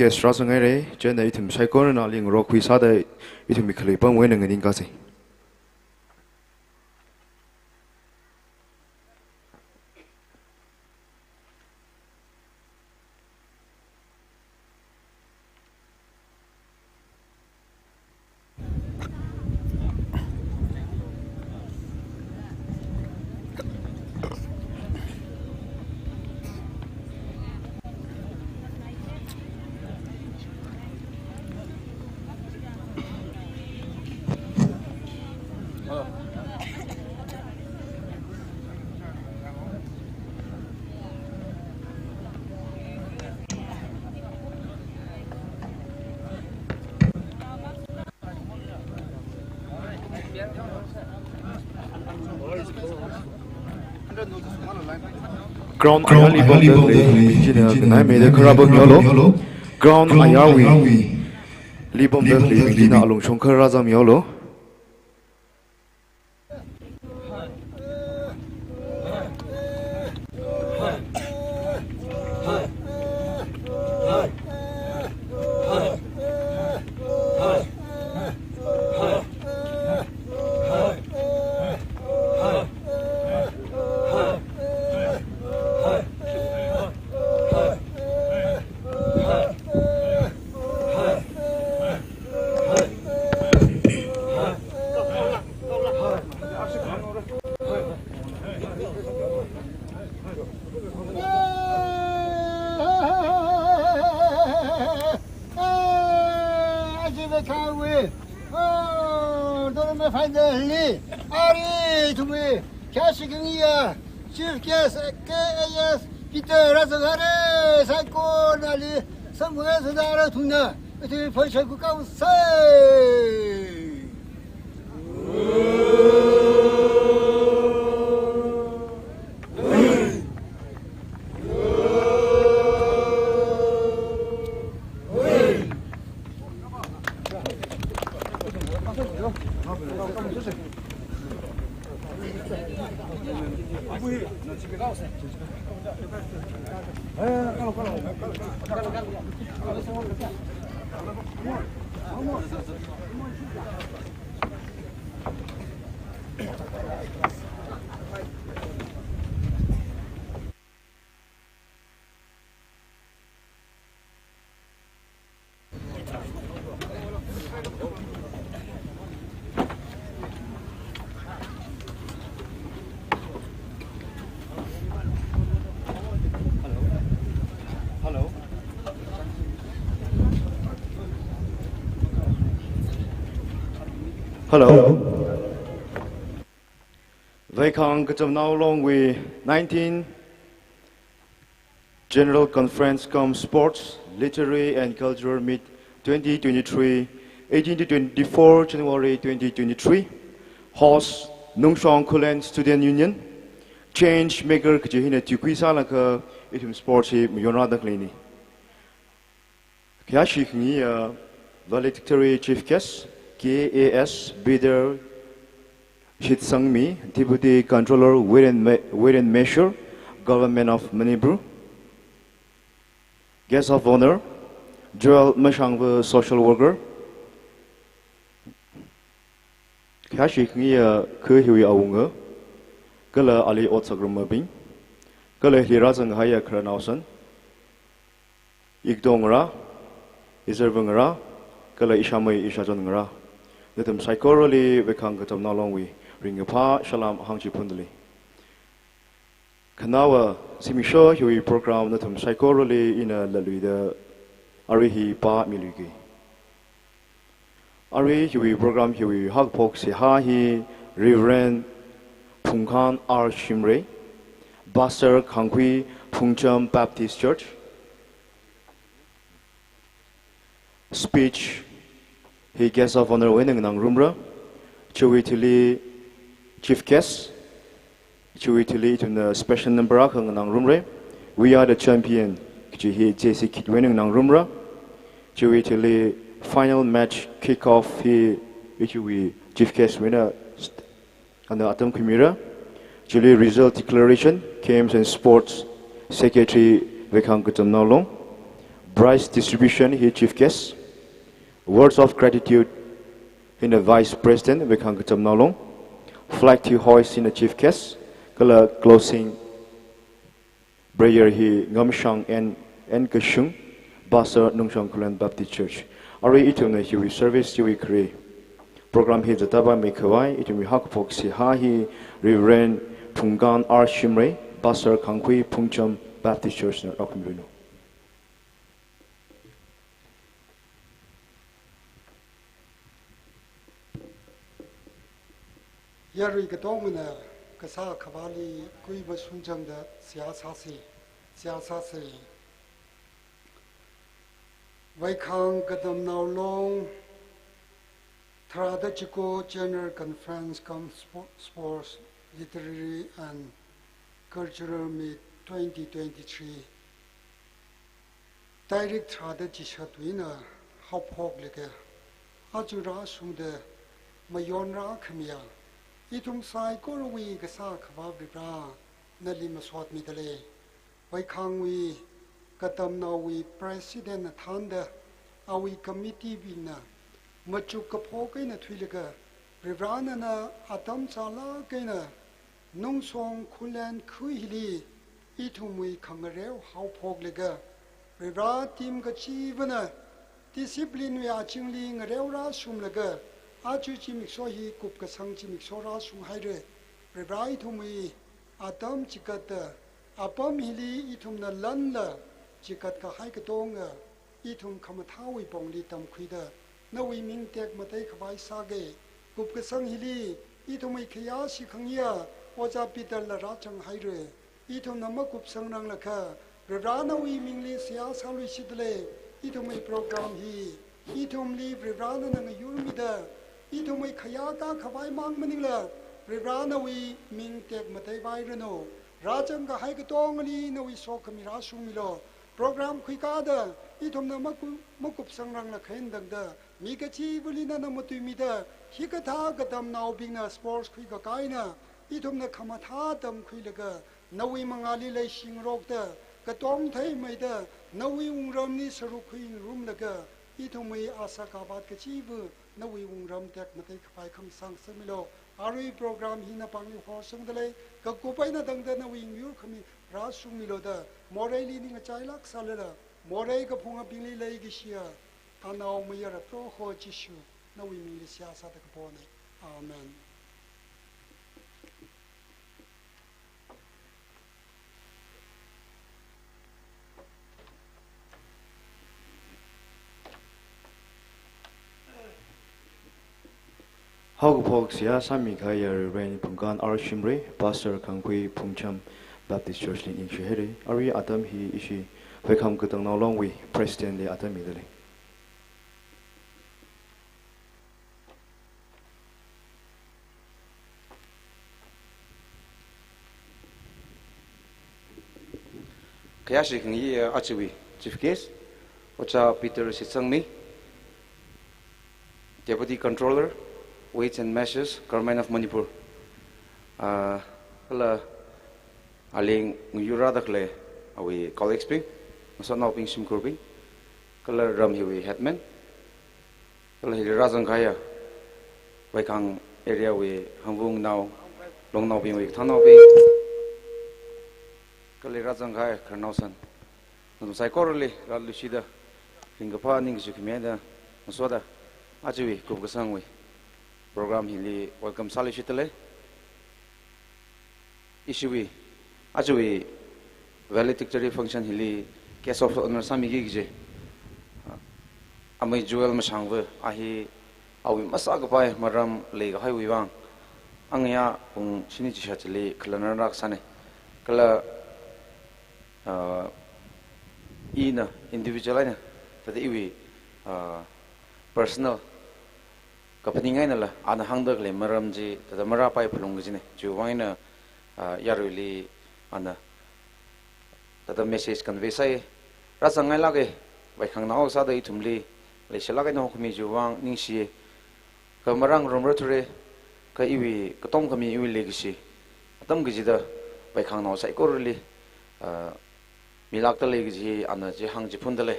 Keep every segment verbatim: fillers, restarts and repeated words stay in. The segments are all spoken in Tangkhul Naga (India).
Guest rāzanghaira, chieina ithum saikorana ali ngarokhui sāda ithumwui khalei pamwui eina nganingkasei. Ground ayarli pamda khalei bing china kanai meida kharā pammihaolu. Ground ayarwuili pamda khalei bing china alungshong kharā zangmihaolu. Aji vekhawe, oh, dorme finally, ari ithumwui khayāshi khangayi, Chief Guest K A S Peter rāzanghaira, saikonali, samphangsa da ara thumna, ithum phāshai khuikasei. Hello. Veikhang Katamnao Longwui nineteen General Conference cum Sports, Literary and Cultural Meet twenty twenty-three, eighteen to twenty-four January twenty twenty-three. Host, Nungshong Khullen Student Union. Change maker kaji hina tuikhui sālaga ithum sports hi mayonrāda khaleina. Khayāshi khangayi, uh, valedictory chief guest, K A S Peter Shitsangmi, Deputy Controller, Weight and Me-, Weight and Measure, Government of Manipur. Guest of Honor, Joel Mashangva, Social Worker. Khayāshi khangayi, uh, kha hiwui awunga, kala ali ot sākharum mibing, kala hili rāzanghaiya khararnaosan, ikto ngarā, izarva ngarā, kala ishāmei ishāchon ngarā, nathum saikorali Veikhang Katamnao Longwui ringkaphā salām hāngchiphundalei. Khanaowa, zimiksho hiwui program nathum saikorali ina latluida arui hi pāmiluiki. Arui hiwui program hiwui haokaphok seihā hi Reverend Phungkhan R Shimray, Pastor Khangkhui, Phungcham Baptist Church. Speech hi Guest of Honor wui eina nganāngarumra. Chiwui thili Chief Guest, chiwui thili ithumna special number akha nganāngarumra. We Are the Champion kaji hi J C Kit wui eina nganāngarumra. Chiwui thili final match kick off hi ichiwui Chief Guest wui eina st-, ana atam khuimira. Chili result declaration, Games and Sports Secretary Veikhang Katamnao Long. Prize distribution hi chief guest. Words of gratitude hina Vice President Veikhang Katamnao Long. Flag hi hoist hina chief guest. Kala closing prayer hi Ngamshang N, N Kashung, Pastor Nungshang Khullen Baptist Church. Arui ithumna hiwui service chiwui khare program hi zatda pāmei khavai, ithumwui haokaphok seihā hi Reverend Phungkan R Shimray, Pastor Khangkhui Phungcham Baptist Church na rākhuimiranu. Yarui katongana kasā Akhavali kui mashungchangda seihā sāsa, seihā sāsa. Veikhang Katamnao Long tharāda chiko General Conference cum Spo-, Sports, Literary and Cultural Meet twenty twenty-three. Tarik tharāda chishatwui eina haophok laga, aja rāshungda mayon rākhamiya ithum saikorawui kasā Akhava Varivara nali masotmida lei. Veikhangwui Katamnaowui President na thānda awui committee bingna machuk kaphok eina thuilaga, Varivara nana atam chālāk eina Nungshang Khullen khui hili ithumwui khangareo haophok laga, Varivara team kachivana discipline wui azingli ngareo rāshunglaga, aja zimiksho hi kupkasang zimiksho rāshung haira. Varivara ithumwui atam chigatda, apam hili ithumna lanla chigat kahai katonga, ithum khamathāwui pongli tamkhuida, nawui ming tekmatei khavai sāga. Kupkasang hili ithumwui khayāshi khangayiya Ojā Peter la rāzang haira. Ithumna makupsangranglakha, Varivara nawui mingli seihā sāluishitda lei. Ithumwui program hi ithumli Varivara nana ngayurmida, ithumwui khayākā khavai mang maningla, Varivara nawui ming tekmatei vairanu. Rāzang kahai katongali nawui sokhami rāshungmilu. Program khuikāda ithumna maku-, makupsangranglakha eina tangda, mi kachivali nana matuimida, hikathā katamnaobingna sports khuikakā eina ithumna khamathā tamkhuilaga, nawui mangāli leishingarokta, katong theimeida, nawui wungramli saruk khuingarumlaga, ithumwui asā kapat kachiva nawui wungram tekmatei khavai khamasang sāmilu. Arui program hi napāngli horsangda lei, kakup eina tangda nawui ngayurkhami rāshungmilu da, moreili ningkachailāk sālala, morei kaphungabingli leikashiya anaomayara Proho Jishu, nawui mingli seihā sāda kapona. Amen. Haokaphok seihā sāmikahaiya Reverend Phungkan R Shimray, Pastor Khangkhui Phungcham Baptist Church li ningshi haira. Arui atam hi ishi Veikhang Katamnao Longwui President li atam mida lei. Khayāshi khangayi, uh, ajawui Chief Guest, Ojā Peter Shitsangmi, Deputy Controller, Weights and Measures, Government of Manipur. Uh, kala ali ngayur rāda khalei awui colleagues bing, masotnaobing shimkhurbing, kala ram hiwui headman, kala hili rāzangkahaiya Veikhang area wui hangvungnao, longnaobingwui kathānnaobing, kala rāzangkahai khararnaosan, nathum saikorali rāluishida, ringkaphā ningkashi khami eina ngasoda, ajawui kupkasangwui program hili welcome sāluishitda lei. Ishiwui, ajawui valedictory function hili guest of honour sāmiki kaji, ah, amei Joel Mashangva, a hi awui masākapai maram leikahaiwui vang, angayā pung shini chishat chili khalanra rākasāna. Kala, ah, ina individual eina, thāda iwui, ah, personal kaphaning einala, ana hāngda khalei maram chi, thāda marāpai phalung kajina. Chiwui vang eina, ah, yaruili ana thāda message convey sāi. Rāzangngailāka, Veikhangnao sāda ithumli leishilāk eina hokhami chiwui vang ningshi. Kha marāngarumra thura, kha iwui katongkhami iwui leikashi atam kachida Veikhangnao saikorali, ah, milākda lei kaji ana chi hāngchiphunda lei.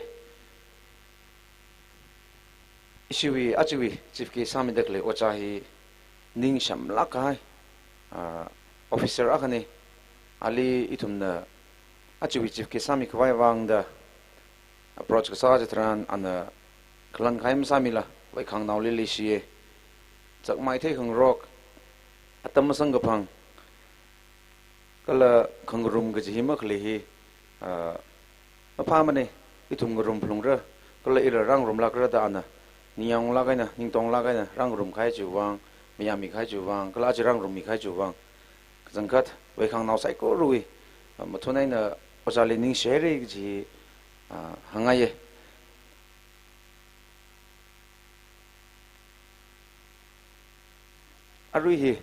Ishiwui, ajawui chief guest sāmida khalei ojā hi ning shamlāk kahai, ah, officer akhana. Ali ithumna ajawui chief guest sāmikhavai vāngda approach kasā chitharan ana khalan kahai masāmila, vaikhāngnaoli leishiya. Chakmai theikhangarok, atam masangkaphang, kala khangarum kaji hi makhalei hi, ah, maphāmana. Ithum ngarum phalungra, kala ila rāngarumlākra da ana ningyānglāk eina, ningtonglāk eina rāngarum kahai chiwui vāng, mayāmi kahai chiwui vāng, kala aja rāngarummikahai chiwui vāng, kachangkhat vaikhāngnao saikorawui, ah, mathun eina ojāli ningshihaira kaji hi, ah, hāngngaiya. Arui hi,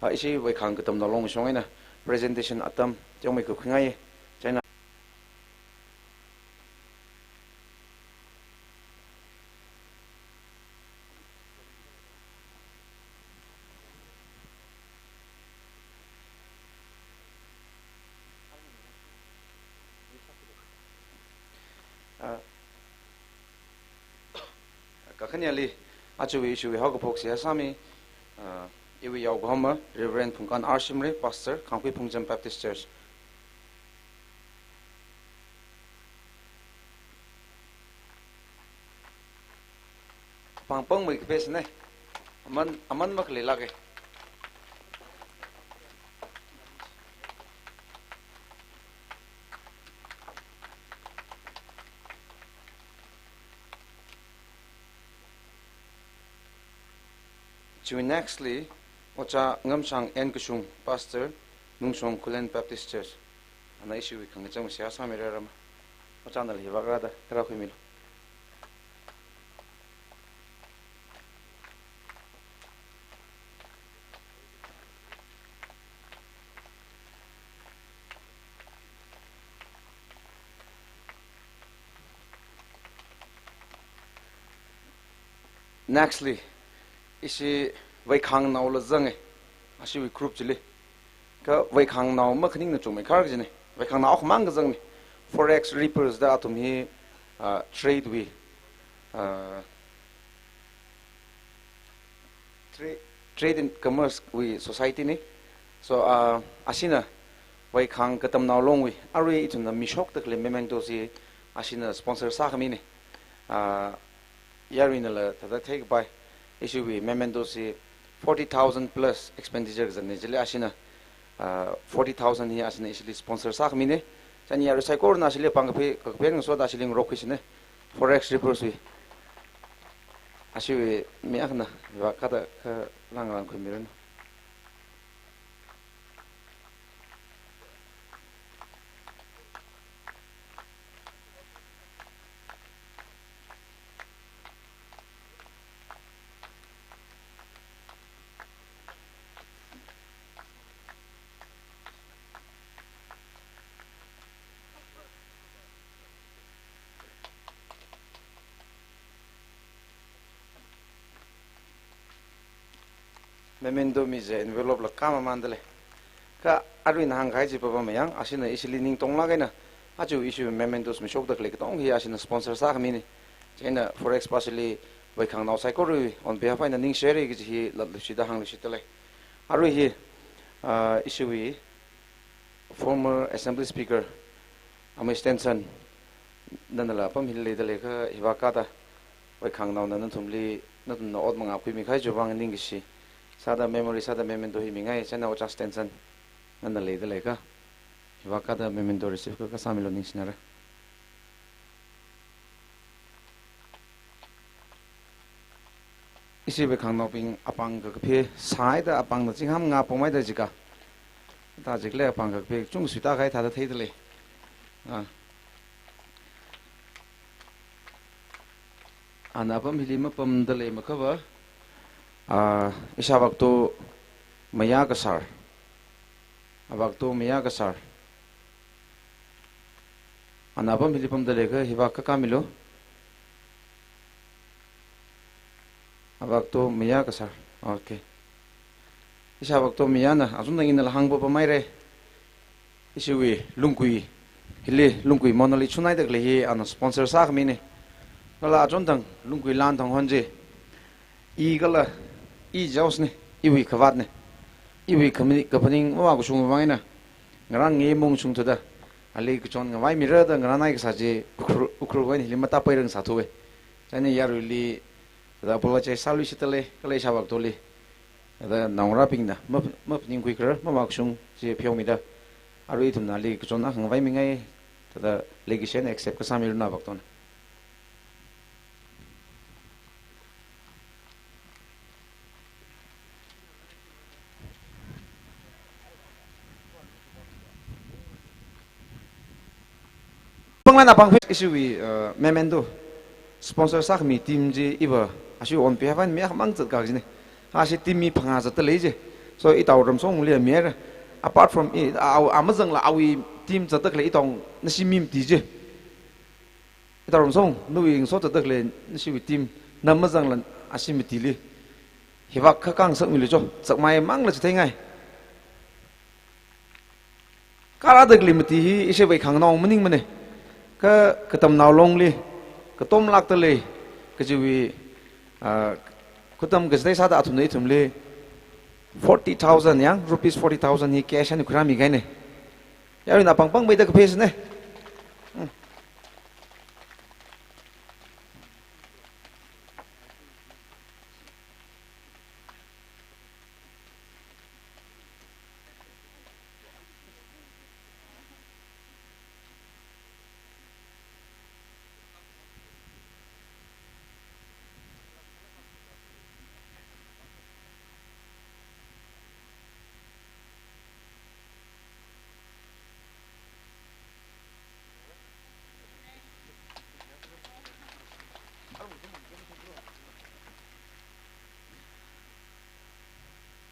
ah, ishi vaikhāng katamnao long shong eina presentation atam teomeikha khuingaiya. Chieina Ah, kakhaneli, ajawui ishiwui haokaphok seihā sāmi, ah, iwui yaokahoma Reverend Phungkan R Shimray, Pastor, Khangkhui Phungcham Baptist Church. Pangpangmei kaphesana. Aman, aman makhaleilāka. Chiwui nextli, Ojā Ngamshang N Kashung, Pastor, Nungshong Khullen Baptist Church. Ana ishiwui khangachang seihā sāmira rama. Ojānala hivākrada, kharā khuimilu. Nextli, ishi vaikhāngnaola zanga, ashiwui group chili. Kha vaikhāngnao makhaning na chungmeikhar kajina. Vaikhāngnao akhamang kazangna. Forex Reapers da athum hi, ah, trade wui, ah, Tra-, Trade and Commerce wui society na. So, ah, ashina vaikhāng katamnao longwui, arui ithumna mishokda khalei mementos hi ashina sponsor sākhamina. Ah, yaruinala thāda theikapai, ishiwui mementos hi forty thousand plus expenditure kazangna chili ashina, ah, forty thousand hi ashina ishili sponsor sākhamina. Chieina yarui saikorana ashili pāng kaphā, kaphā ngasoda ashili ngarok khuisina. Forex Reapers wui. Ashiwui mi akhana, hivākada kha langlang khuimiranu. Memento mi je envelope la kama mandale. Kha aruina hāngkahai chi papa mayang, ashina ishili ningtonglāk eina, aja ishi mementos mishokda khalei katong hi ashina sponsor sākhamina. Chieina Forex pa shili vaikhāngnao saikora on behalf eina ningshihaira kaji hi latluishida hāngluishidalei. Arui hi, ah, ishiwui former Assembly Speaker Amei Stenson, nanala apam hili leidalei kha hivākada vaikhāngnaona nathumli, nathumna ot mangā khuimikahai chiwui vāng ningkashi sāda memory sāda memento hi mingai, chieina Ojā Stenson, nana leidalei kha hivākada memento receive kha kasāmilu ningshinara. Ishi vaikhāngnaobing apāng kakaphā sāhaida apāngna chingham ngā pamhaida jikha. Thā jikle apāng kakaphā chungsuita kahai thāda theidalei. Ah. Ana apam hili mapamdalei makhava. Ah, ishāvakto Mayā Kasar. Avakto Mayā Kasar. Ana apam hili pamdalei kha hivāk kha kamilu. Avakto Mayā Kasar. Okay. Ishāvakto Mayāna, achon thang inala hāngpapamhaira. Ishiwui Lungkui, hili Lungkui Monali chunhaida khalei hi ana sponsor sākhamina. Kala achon thang Lungkui lan thang honji, I kala, i jaosne, iwui khavātne, iwui kamini, kaphaning mavākashung vang eina, ngarān nge mungshung thuda, ali kachon ngavaimira da ngarānnai kasā chi Ukhrul, Ukhrul wui eina hili matapairang sāthuwe. Chieina yaruili, da apologize sāluishitdalei, kala ishāvā katoli, da naongarābingna, map-, maphaningkhui kharar, mavākashung chi pheomida, arui ithumna ali kachon akha ngavaimingai, thāda leikashina accept kasāmiranu vākatona. Pānglan apāng phei ishiwui, uh, memento sponsor sākhami team chi iva, ashi on behalf eina mi akhamang zatkā kajine. Ashi team mi phangā zatdalei je. So, itao Ramsongli mihaira. Apart from i, a, a, amazangla awui team zatdakhalei itao nashi mi mati je. Itao Ramsong, nawui ngaso zatdakhalei nashiwui team, na mazangla ashi matili. Hivāk kha khangasakmilu cho, zakmai mangla chitheingai. Kharā dakhalei mati hi ishi vai khanganao maningmane. Kha katamnao longli, katomlākdalei, kajiwui, ah, khutam kachithei sāda athumna ithumli forty thousand yang, rupees forty thousand hi cash eina khuirāmi kahaine. Yaruina pāngpāngmeida kaphesne. Hmm.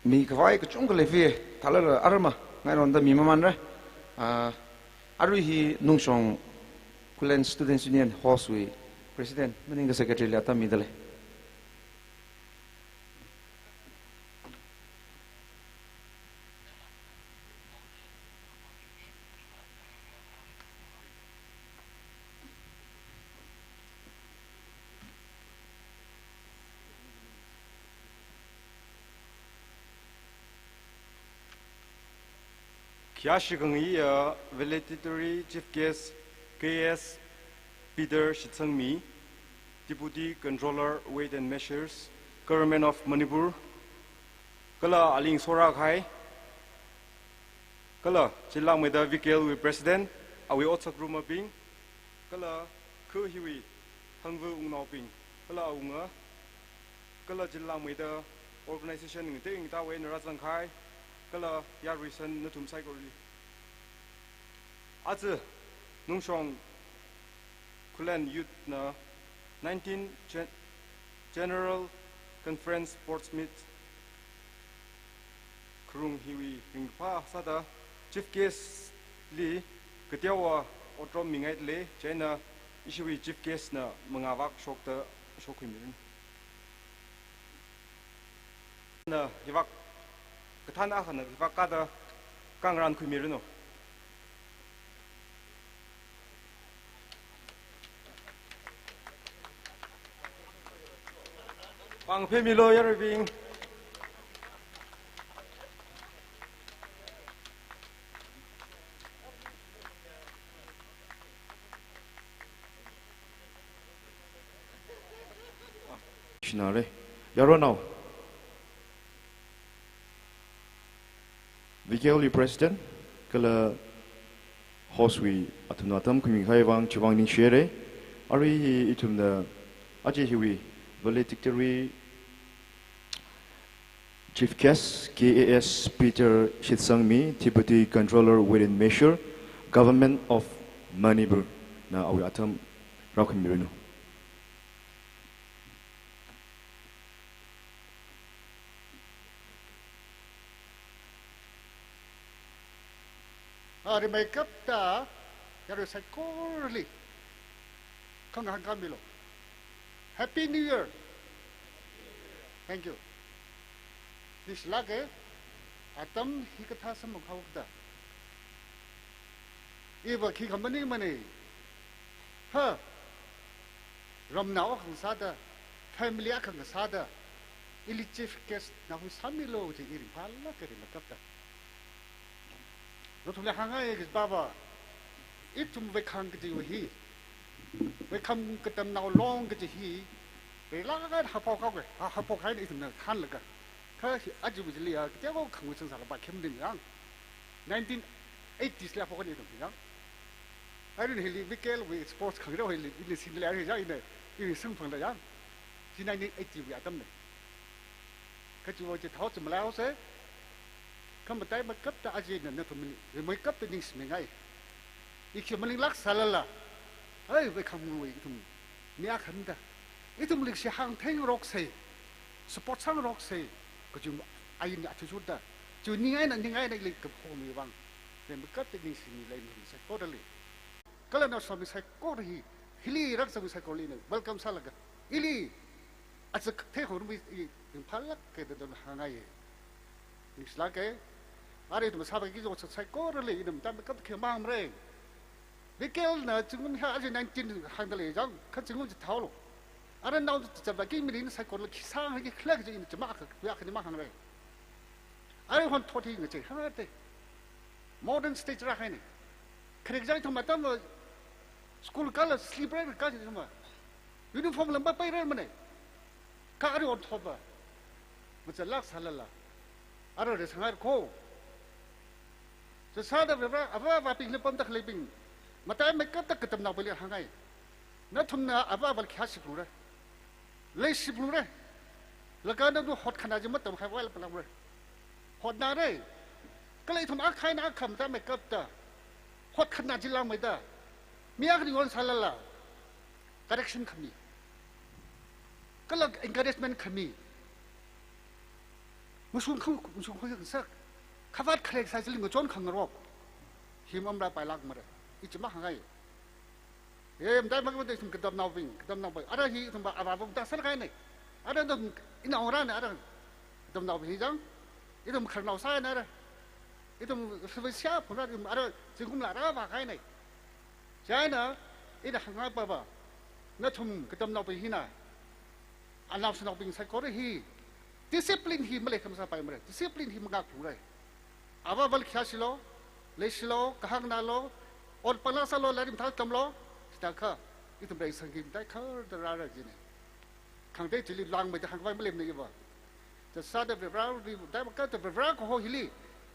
Mi khavai kachungkha leiphi, thālala arama ngaironda mi mamanra. Ah, arui hi Nungshong Khullen Students Union host wui President, maningakha Secretary li atam midalei. Khayāshi khangayiya valedictory chief guest K S Peter Shitsangmi, Deputy Controller, Weight and Measures, Government of Manipur, kala ali ngasorā kahai, kala chilāngmeida V K L wui President, awui otsak rumabing, kala khu hiwui hangva wungnaobing, kala awunga, kala chilāngmeida organization ngatei ngatā wui eina rāzang kahai, kala yaruisan nathum saikorali. Aja Nungshong Khullen Youth na nineteen Gen-, General Conference Sports Meet kharung hiwui ringphā sāda chief guest li kateowa otrom mingaidalei, chieina ishiwui chief guest na mangāvāk shokta shokhuimiranu. Na hivāk, kathāna akhana hivāk kāda kangarān khuimiranu. Pāng phemilu yaruibing. Shinare. Yaronao. V K L wui President, kala host wui athumna atam khuimi kahai vang, chiwuivang ningshire. Arui hi ithumna aja hiwui valedictory chief guest K S Peter Shitsangmi, Deputy Controller Weight and Measure, Government of Manipur na awui atam rākhuimiranu. Ah, rimeikapta yarui saikorali khangahān kāmilu. Happy New Year. Thank you. Ningshilāke, atam hikathā samphanghaoda, iva khikha maningmane. Ha. Ramnao akha ngasāda, family akha ngasāda, Ili chief guest nahui sāmilu kaji i ringphālāka ringmeikapta. Nathumli hāngngai kaji pava, ithum veikhang kajiwui hi, veikhang katamnao long kaji hi, reilāk eina haophok haoke, ha, haophok haina ithumna khānlaga. Kha hi ajawui chili ya, kateokha khangwui chansāla pākhem din yang. Nineteen eighties li haophok haina ithum yang. Arui hili Mikel wui sports khangareo hili, ili singla ya, ya, ina, ili singphangla yang. Chi nineteen eighty wui atamna. Kachiwui chithao chi malaihaosa. Kha mataimeikapta aja ina nathumli, ringmeikapta ningshimingai. Iki maninglāk sālala. Ai, veikhangwui ithum. Mi akhanda. Ithum leikashi hāngtheingaroksa. Support sāngaroksa. Kachi ain athishurda. Chi ningai eina, ningai eina ili kaphomi vang. Ringmeikapta ningshimilei nathum saikorali. Kala naoshinaowui saikora hi. Hili rāzangmi saikorali ina. Welcome sālaga. Ili. Aja theikhaorumwui i ringphālāka da hāngngai. Ningshilāka. Arui ithum sāvāki kaji otsak saikorali ina mataimeikapta khi mangmara. Mikelna zingkum hi aja nineteen hāngda lei yang, kha zingkum chithaolu. Arui nao chapvāki mirin saikorali khi sāngarokki khala kaji ina chama akha, akha ni mahāngra. Arui honthot hi ngachei hānga te. Modern stage rāhaina. Khare kachang ithum atamva school kala slipper rākā chi ithumva. Uniform lam papai rāmana. Kha arui honthotva. Machālāk sālala. Arui reisanghaira ko. Chi sāda Varivarā, avā avābingli pamda khaleibing. Mataimeikapta katamnaobingli hāngngai. Nathumna avā avāli khayāshi phalungra. Leishi phalungra. Laga nathum hotkhanā chi matamkhavai phalungra. Hotnāra. Kala ithum akha eina akha mataimeikapta. Hotkhanā chi langmeida. Mi akhana yon sālala. Correction khami. Kala encouragement khami. Mashung khang, mashung khang sak. Khavāt kharek sā chili ngachon khangarok. Hi mamlaipailākmara. I chi mahāngngai. E, mataimeikapta ithum katamnaobing, katamnaobing. Ara hi ithumva avāvung tāsākahaina. Ara ithum inaorana ara. Katamnaobing hi chang. Ithum khararnao sāhaina ara. Ithum sāvai sāya phungra ithum ara zingkumla rāvākahaina. Chieina, ina hāngngai pava. Nathum katamnaobing hina. Anaoshinaobing saikora hi. Discipline hi maleikha masāpaimara. Discipline hi mangak phalungra. Avā avāli khayāshilo, leishilo, kahāng nalo, ot panglaksālo, lairik mathāda tamlo, chithākha, ithum reisangki matai kharda rāra jina. Khangatei chili langmeida hāngkhavai maleimana iva. Chi sāda Varivarāli, mataimeikapta Varivarā kaho hili,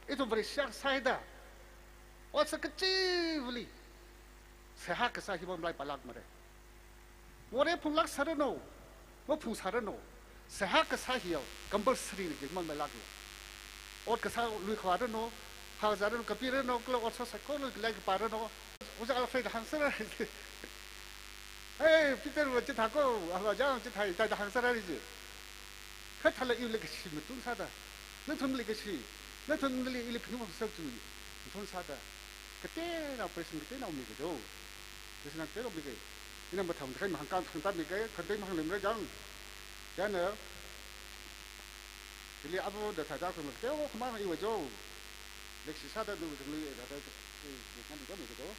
ithum Vareshi akha sāhaida, otsak kachivali, seihā kasā hi mamlaipailākmara. Morei phunglāksāranu, maphungsāranu. Seihā kasā hi ya, compulsory na ki mamlailāklu. Ot kasā lui khavāranu, phāzāranu, kapiranu, kala otsak saikorali lairik kapāranu. Ojā Alfred hāngsāra. Hey, Peter va chithā ko, ava jang chithā, da hāngsāra ri ji. Kha thāla iwui leikashi matun sāda. Nathumwui leikashi. Nathumli ili phinung phungsā chi. Matun sāda. Kateonao president kateonao miki do. President kateonao miki. Ina mathāmei kahai mahāngkān khangtā miki, khangatei mahāngluimara jang. Chieina. Ili abu da thāda khun kateo khamang iwa jo. Leikashi sāda du jang li da da. Kan da miki do.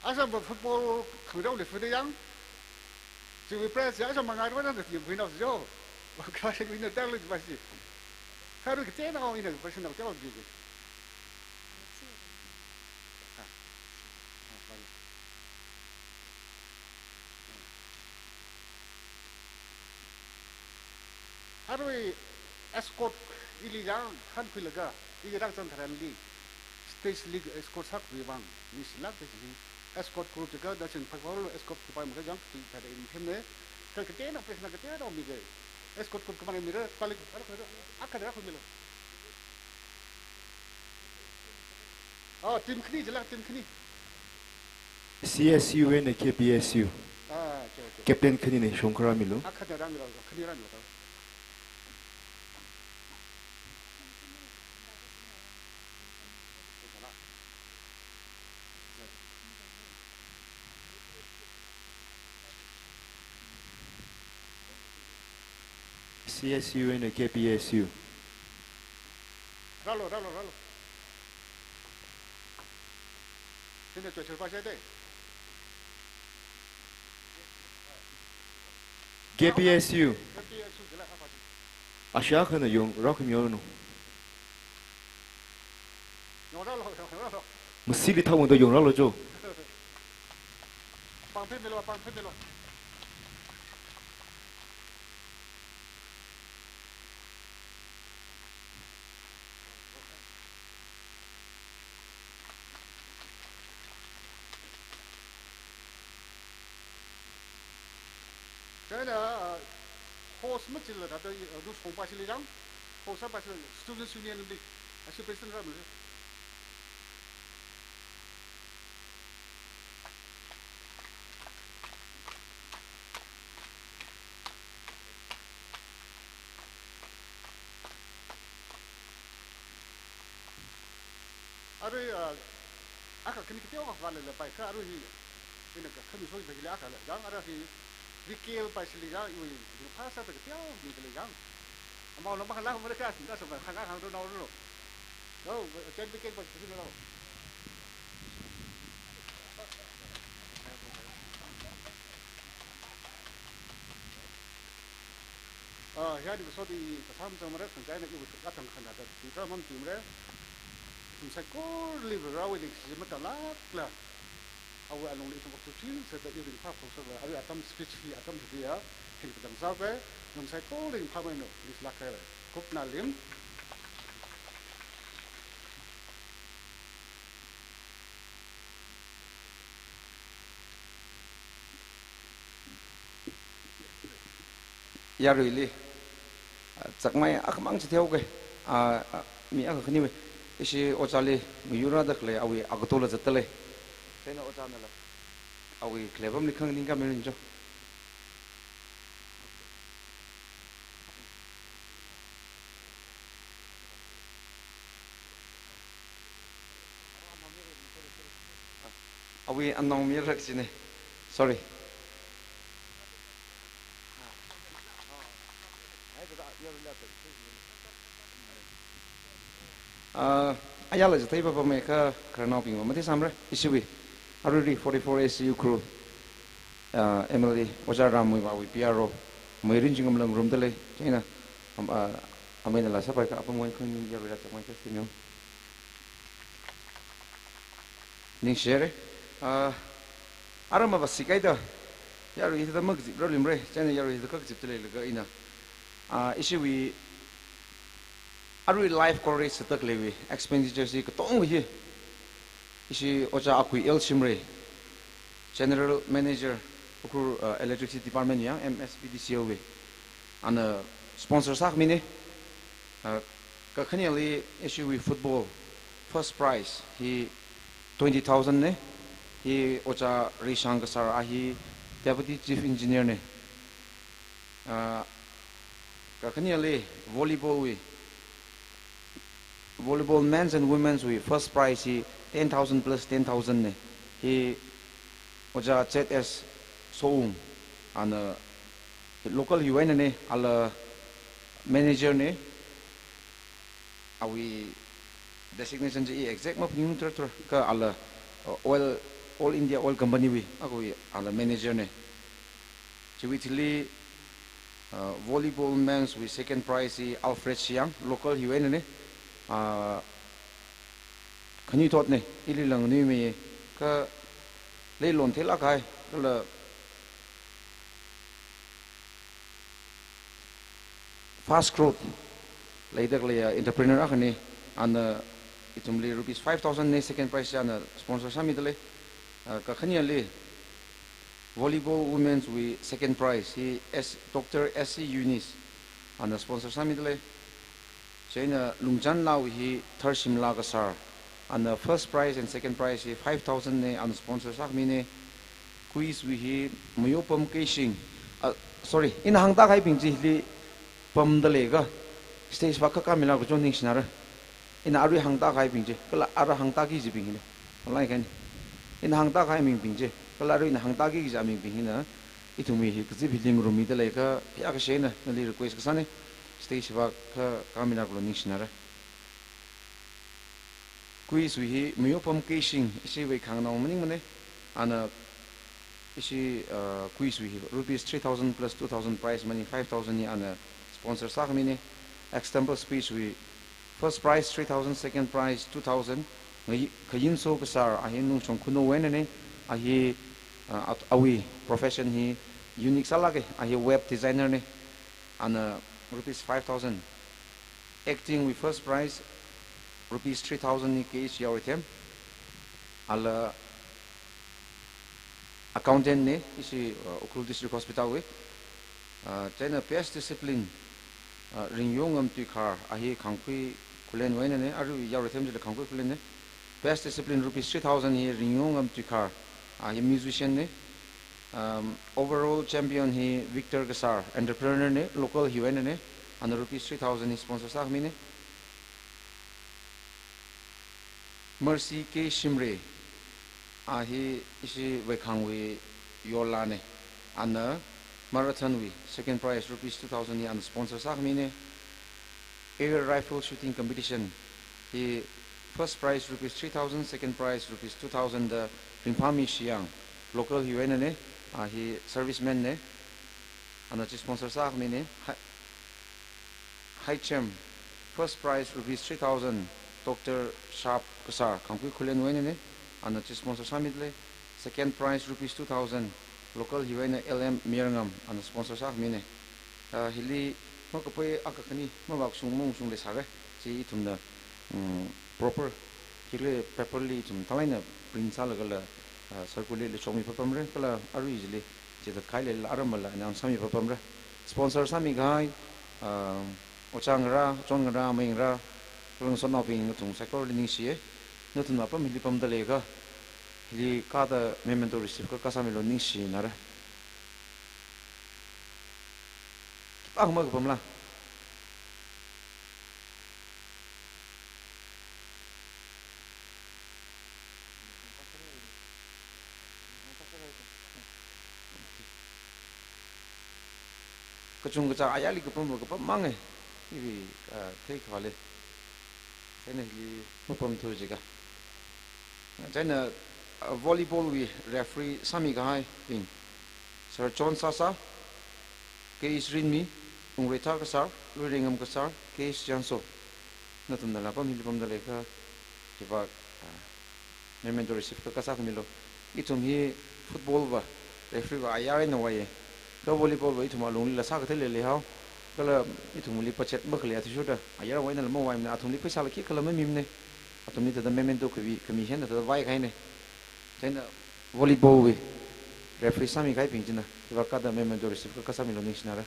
Asam va football khangareoli fada yang. Chiwui prize ya asam mangā rwa na yam khuinao jo. Wa kha ina tanglu ba si. Kha ru kateonao ina ba si nao teo ji. Arui escort ili yang khankhuilaga, i rāzang tharanli, stage li escort sākhui vang, mi silak te sili, escort group jiakha, da chin phakvalo escort group pai makha yang, tui thara in themne, kha kateonao, president kateonao miki, escort group khamang mira, palik, akha, akha rākhuimilu. Oh, team khani jila, team khani. C S U eina K P S U. Ah, okay, okay. Captain khanina shongkha rāmilu. Ah, khani rāmilu, khani rāmilu. C S U eina K P S U. Rālu, rālu, rālu. Sina choichil pa shai de. K P S U. K P S U jila apa ji? Ashee akhana yong rākhami yonu. Yong rālu, yong rālu. Masili thāwungda yong rālu jo. Pāng phemilu, pāng phemilu. Chieina, ah, host machila thāda, ah, nushong pa shili jang, host pa shili Students' Union li, ashi president rāmilu. Arui, ah, akha khani kateokha vālala pai kha arui hi, ina kakhami soi pa hili akha la jang, arui hi, Rikil pa shili jang, iwui, iwui phasā pa kateomida lei jang. Amao na makhala mara ka, na sa ba, khangā khangto naoru. Lo, chen Rikil pa shili lo. Ah, ya di so di kasam samara, khangaina iwui kathang khana da, di ka mamtimara. Ithum saikorali Varewui leikashi matālākla. Awui alungli ithum okthuishing sāda iwui ringphā phosakla, awui atam speech hi atam hi ya, hin kadang sāpai, ithum saikora ringphāmeinu, please lākhaira. Kupna lim. Yaruili, ah, chakmai akhamang chitheoke, ah, ah, mi akha khaniwui, ishi ojāli, mayurāda khalei awui agato la zatda lei. Chieina ojānala, awui khalei apamli khanganing kami rin jo. Awui anong mirak chine. Sorry. Ah, ayala chithei papamei kha khararnaobingva matheisamra. Ishiwui aruirui forty-four A C U Ukhrul, ah, M L A Ojā Ramwui vāwui P R O, mei rin chingam lang rumda lei. Chieina, am, ah, ameinala sāpai kha apam wui khanganing yaruila chakmai kha simiyo. Ningshire. Ah, aramva sikaida, yarui hithāda makazip ralimre, chieina yarui hithāda kakazipda leilaga ina. Ah, ishiwui, arui life coverage sāda khaleiwui, expenditure chi katonga hi, ishi ojā Akui L Shimray, General Manager, Ukhrul, ah, Electricity Department ya, M S P D C L wui. Ana sponsor sākhamine. Ah, kakhaneli ishiwui football first prize hi twenty thousand ne. Hi ojā Rishang kasāra hi Deputy Chief Engineer ne. Ah, kakhaneli volleyball wui, volleyball men's and women's wui first prize hi ten thousand plus ten thousand ne. Hi ojā Z S Soung, ana local hiwui einane, ala manager ne, awui designation chi exact maphaningra thura, kha ala, uh, oil, All India Oil Company wui, akhawui ala manager ne. Chiwui thili, uh, volleyball men's wui second prize hi Alfred Siang, local hiwui einane, uh, khanuithotne, ili langnuimei, kha leilon theilāk kahai, kala fast growth leida khalei, ah, entrepreneur akhane, ana ithumli rupees five thousand ne second prize ana sponsor sāmida lei. Ah, kakhaneli volleyball women's wui second prize hi S, Doctor S C Eunice, ana sponsor sāmida lei. Chieina Lungchan Lau hi third shimla kasār, Ana first prize and second prize hi five thousand ne, ana sponsor sākhamine. Quiz wui hi Mayopam Keishing. Ah, sorry, ina hāngtākahaibing chili pamda leikha stage vak kha kāmilāklu chon ningshinara. Ina arui hāngtākahaibing chi, kala ara hāngtāki kajibing hina. Online kahaina. Ina hāngtākahai mibing chi, kala arui ina hāngtāki kaji mibing hina. Ithumwui hi kazip hili ngarummida leikha, phayākashena, nali request kasāne. Stage vak kha kāmilāklu ningshinara. Quiz wui hi Mayopam Keishing, ishi Veikhang nao maningmane. Ana ishi, uh, quiz wui hi rupees three thousand plus two thousand prize money five thousand hi ana sponsor sākhamine. Extempore speech wui first prize three thousand, second prize two thousand. Ngayi-, Khayinso Kasar, a hi Nungshong Khunou wui einane. A hi, uh, at-, awui profession hi unique sālāke, a hi web designer ne. Ana rupees five thousand. Acting wui first prize, rupees three thousand ni K H Yaoreithem. Ala accountant ne, ishi, uh, Ukhrul District Hospital wui. Uh, chieina best discipline, uh, Ringyongam Tuikhar, a hi Khangkhui Khullen wui einane, arui Yaoreithem chili Khangkhui Khullen ne. Best discipline rupees three thousand hi Ringyongam Tuikhar, a hi musician ne. Um, overall champion hi Victor Kasar, entrepreneur ne, local hiwui einane, ana rupees three thousand hi sponsor sākhamine. Mercy K Shimray, a hi ishi Veikhangwui yorlāne, ana marathon wui second prize rupees two thousand hi ana sponsor sākhamine. Air rifle shooting competition hi first prize rupees three thousand, second prize rupees two thousand da Ringphami Shiyang, local hiwui einane, a hi serviceman ne, ana chi sponsor sākhamine. High, high jump, first prize rupees three thousand, Doctor Sharp Kasar, Khangkhui Khullen wui einane, ana chi sponsor sāmida lei. Second prize rupees two thousand, local hiwui eina L M Mayarngam, ana sponsor sākhamine. Ah, hili makapai akha khani, mavākshung maungshung leisāra, chi ithumna, mm, proper, hili paper li ithum thālāk eina print sālagala, ah, circulate li shokmi papamra, kala arui chili, chithākhailala aramala announce sāmi papamra. Sponsor sāmikahai, ah, Ojā ngarā, John ngarā, Mei ngarā, kala ngasotnaobing nathum saikorali ningshiye. Nathumna apam hili pamda leikha, hili kāda memento receive kha kasāmilu ningshinara. Khipākha makapamla. Kachungkha ayarli kapam, kapam mangai. Iwui, ah, theikhavāli. Chieina hili mapamthu jiakha. Chieina, ah, volleyball wui referee sāmikahaibing, Sir John Sasa, K H Rinmi, Ungreitha Kasar, Luirengam Kasar, K H Janso. Nathumnala apam hili pamda leikha, hivāk, ah, memento receive kha kasākhamilu. Ithum hi football va referee va ayar eina vāye. Kha volleyball va ithum alunglila sākathei leilei hao. Kala ithumli budget makhalei athishurda ayar va einala mavāmane, athumli pheisāla khikhala mamimane. Athumli thāda memento khami, khami hina thāda vāikahaine. Chieina volleyball wui referee sāmikahaibing china hivāk kāda memento receive kha kasāmilu ningshinara.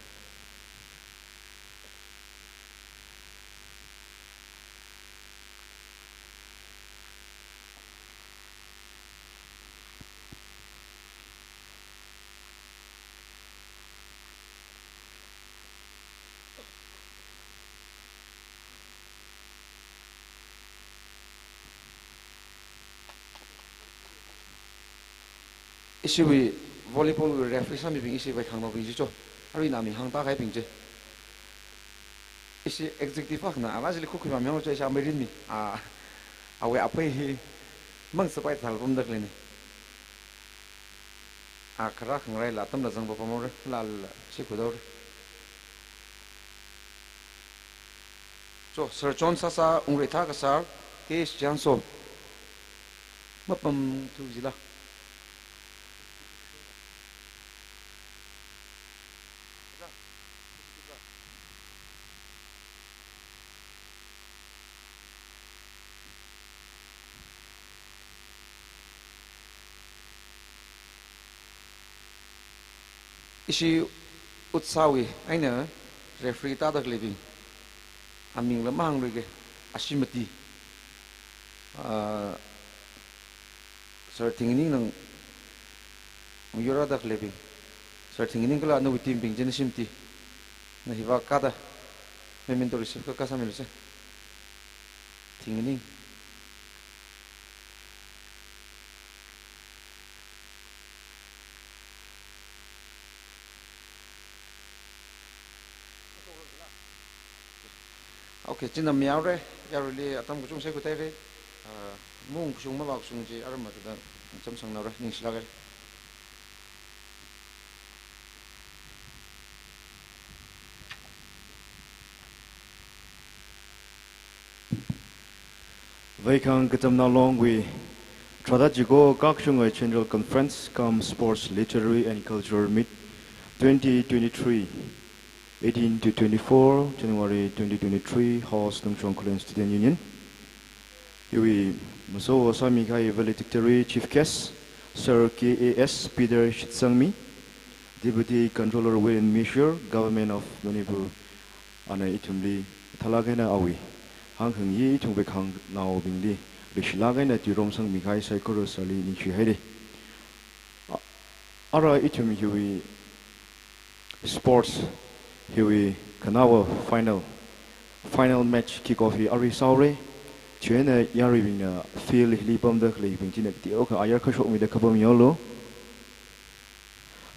Ishiwui volleyball wui referee sāmibing ishi Veikhangnaobing chi cho. Arui ina ming hāngtākahaibing chi. Ishi executive akhana, ala chili khuikhui mamyang cho, ishi amei Rinmi. A, awui aphei hi mang sapai thal pamda khaleine. A, kharā khangareila atamla zangpapamhaora, lala shi khuidaora. Cho, Sir John Sasa, Ungreitha Kasar, K H Janso. Mapamthu jila. Ishi Utsawui eina referee tāda khaleibing, amingla mahāngluike, Ashimati. Ah, Sir Thingningna mayurada khaleibing. Sir Thingning kala nawui team bing china shimti. Na hiva kada memento receive ka kasā milu se. Thingning. Okay, china miyaore, yaruili atam kachung sākhuitāhaire. Ah, mung kashung mavā kashung chi aram matada chamsangnaore, ningshilāke. Veikhang Katamnao Longwui tharāda chiko kakashungwui General Conference cum Sports Literary and Cultural Meet twenty twenty-three, eighteen to twenty-four January twenty twenty-three, host Nungchong Khullen Student Union. Hiwui maso sāmikahai valedictory chief guest, Sir K A S Peter Shitsangmi, Deputy Controller Weight and Measure, Government of Manipur, ana ithumli thālāk eina awui hāngkhangyi ithum veikhangnao bingli leishilāk eina tuiromsangmikahai saikora sāli ningshihaire. A-, ara ithum hiwui sports hiwui khanaowa final, final match kick off hi arui sāhaore. Chieina yaruibingna field hili pamda khaleibing china kateokha ayar kashokmida kapam yaolu.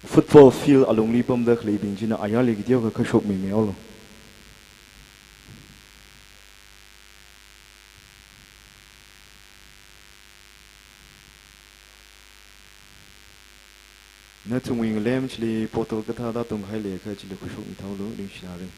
Football field alungli pamda khaleibing china ayarli kateokha kashokmi mihaolu. Nathumwui ngalem chili bottle kathāda tungkahai leiakha chili khuishokmi thaolu, ningshilākre.